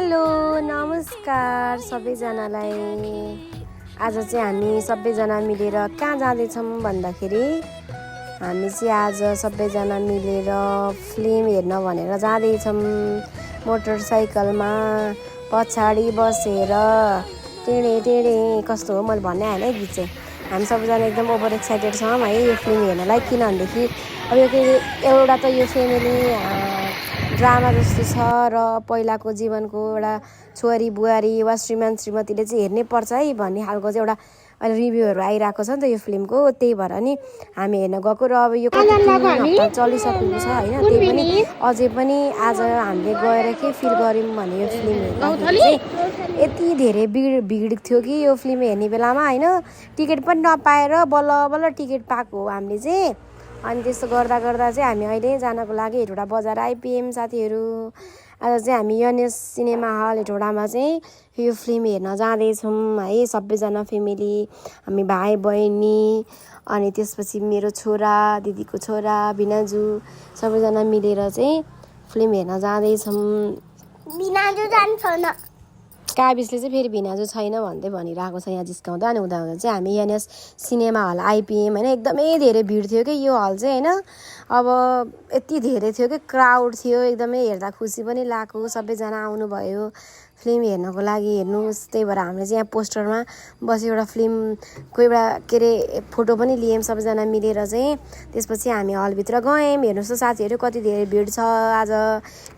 Hello नमस्कार सबैजनालाई। आज चाहिँ हामी सबैजना मिलेर कहाँ जाँदैछौँ भन्दाखेरि हामी चाहिँ आज सबैजना मिलेर फिल्म हेर्न भनेर जाँदैछौँ। मोटरसाइकलमा पछाडि बसेर टेढे टेढे कस्तो हो मैले भन्ने आएन है गीत चाहिँ। हामी सबैजना एकदम ओभर एक्साइटेड छौँ है यो फिल्म हेर्नलाई, किनभनेदेखि अब यो एउटा त यो फेमिली ड्रामा जस्तो छ र पहिलाको जीवनको एउटा छोरी बुहारी वा श्रीमान श्रीमतीले चाहिँ हेर्नै पर्छ है भन्ने खालको चाहिँ एउटा अहिले रिभ्यूहरू आइरहेको छ नि त यो फिल्मको। त्यही भएर नि हामी हेर्न गएको र अब यो कति 3 हप्ता चलिसकेको छ होइन। त्यही पनि अझै पनि आज हामीले गएर के फिल गऱ्यौँ भने यो फिल्म हेर्दाखेरि चाहिँ यति धेरै भिड थियो कि यो फिल्म हेर्ने बेलामा होइन। टिकट पनि नपाएर बल्ल बल्ल टिकट पाएको हो हामीले चाहिँ। अनि त्यस्तो गर्दा गर्दा चाहिँ हामी अहिले जानको लागि हेटौँडा बजार आइपुग्यौँ साथीहरू। आज चाहिँ हामी यनेस सिनेमा हल हेटौँडामा चाहिँ यो फिल्म हेर्न जाँदैछौँ है सबैजना फेमिली, हामी भाइ बहिनी अनि त्यसपछि मेरो छोरा दिदीको छोरा भिनाजु सबैजना मिलेर चाहिँ फिल्म हेर्न जाँदैछौँ। भिनाजु जान्छ न काबिसले चाहिँ फेरि भिनाजु छैन भन्दै भनिरहेको छ यहाँ जिस्काउँदा। अनि हुँदा हुँदा चाहिँ हामी यनेस सिनेमा हल आइपुग्यौँ होइन। एकदमै धेरै भिड थियो कि यो हल चाहिँ होइन। अब यति धेरै थियो कि क्राउड थियो, एकदमै हेर्दा खुसी पनि लाग्यो। सबैजना आउनुभयो फिल्म हेर्नको लागि हेर्नुहोस्। त्यही भएर हामीले चाहिँ यहाँ पोस्टरमा बसेर एउटा फिल्मको एउटा के अरे फोटो पनि लियौँ सबैजना मिलेर चाहिँ। त्यसपछि हामी हलभित्र गयौँ। हेर्नुहोस् त साथीहरू कति धेरै भिड छ आज।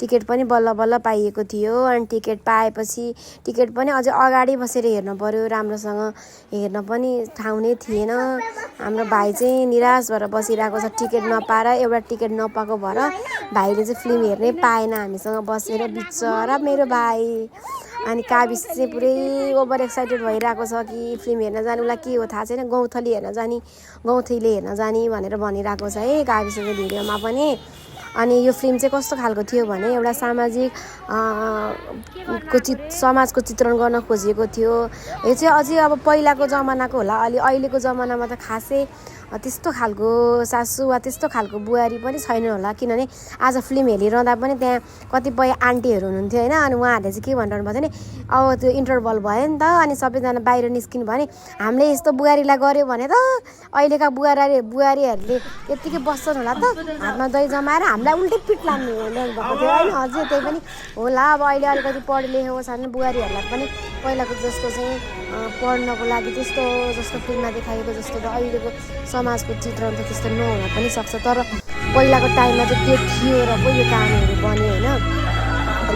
टिकट पनि बल्ल बल्ल पाइएको थियो। अनि टिकट पाएपछि टिकट पनि अझै अगाडि बसेर हेर्नु पऱ्यो, राम्रोसँग हेर्न पनि ठाउँ नै थिएन। हाम्रो भाइ चाहिँ निराश भएर बसिरहेको छ टिकट नपाएर। एउटा टिकट नपाएको भएर भाइले चाहिँ फिल्म हेर्नै पाएन हामीसँग बसेर, बिचरा मेरो भाइ। अनि काबिस चाहिँ पुरै ओभर एक्साइटेड भइरहेको छ कि फिल्म हेर्न जाने, उसलाई के हो थाहा छैन, गौँथली हेर्न जाने गौँथलीले हेर्न जाने भनेर भनिरहेको छ है काबिसको भिडियोमा पनि। अनि यो फिल्म चाहिँ कस्तो खालको थियो भने एउटा सामाजिक समाजको चित्रण गर्न खोजिएको थियो। यो चाहिँ अझै अब पहिलाको जमानाको होला, अहिलेको जमानामा त खासै त्यस्तो खालको सासू वा त्यस्तो खालको बुहारी पनि छैन होला। किनभने आज फिल्म हेरिरहँदा पनि त्यहाँ कतिपय आन्टीहरू हुनुहुन्थ्यो होइन। अनि उहाँहरूले चाहिँ के भनिरहनु भएको थियो नि, अब त्यो इन्टरभल भयो नि त अनि सबैजना बाहिर निस्किनु भयो नि, हामीले यस्तो बुहारीलाई गऱ्यो भने त अहिलेका बुहारीहरूले त्यत्तिकै बस्छन् होला त हातमा दही जमाएर हामीलाई उल्टै पिट लाग्ने भएको थियो होइन। अझै त्यही पनि होला, अब अहिले अलिकति पढे लेखेको छ भने बुहारीहरूलाई पनि पहिलाको जस्तो चाहिँ पढ्नको लागि त्यस्तो जस्तो फिल्ममा देखाएको जस्तो त अहिलेको समाजको चित्रण त त्यस्तो नहुन पनि सक्छ। तर पहिलाको टाइममा चाहिँ त्यो थियो र पो यो कामहरू बन्यो होइन।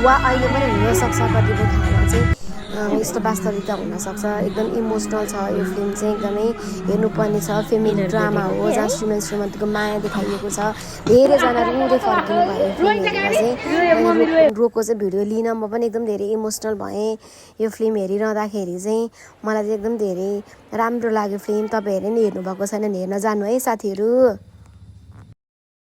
वा अहिले पनि हुनसक्छ कतिपय ठाउँमा चाहिँ यस्तो वास्तविकता हुनसक्छ। एकदम इमोसनल छ यो फिल्म चाहिँ, एकदमै हेर्नुपर्ने छ। फेमिली ड्रामा हो जहाँ श्रीमान श्रीमतीको माया देखाइएको छ। धेरैजना रुँदै फर्किनु भयो फिल्म हेरेर चाहिँ। रोको चाहिँ भिडियो लिन म पनि एकदम धेरै इमोसनल भएँ यो फिल्म हेरिरहँदाखेरि चाहिँ। मलाई चाहिँ एकदम धेरै राम्रो लाग्यो फिल्म। तपाईँहरूले नि हेर्नुभएको छैन भने हेर्न जानु है साथीहरू।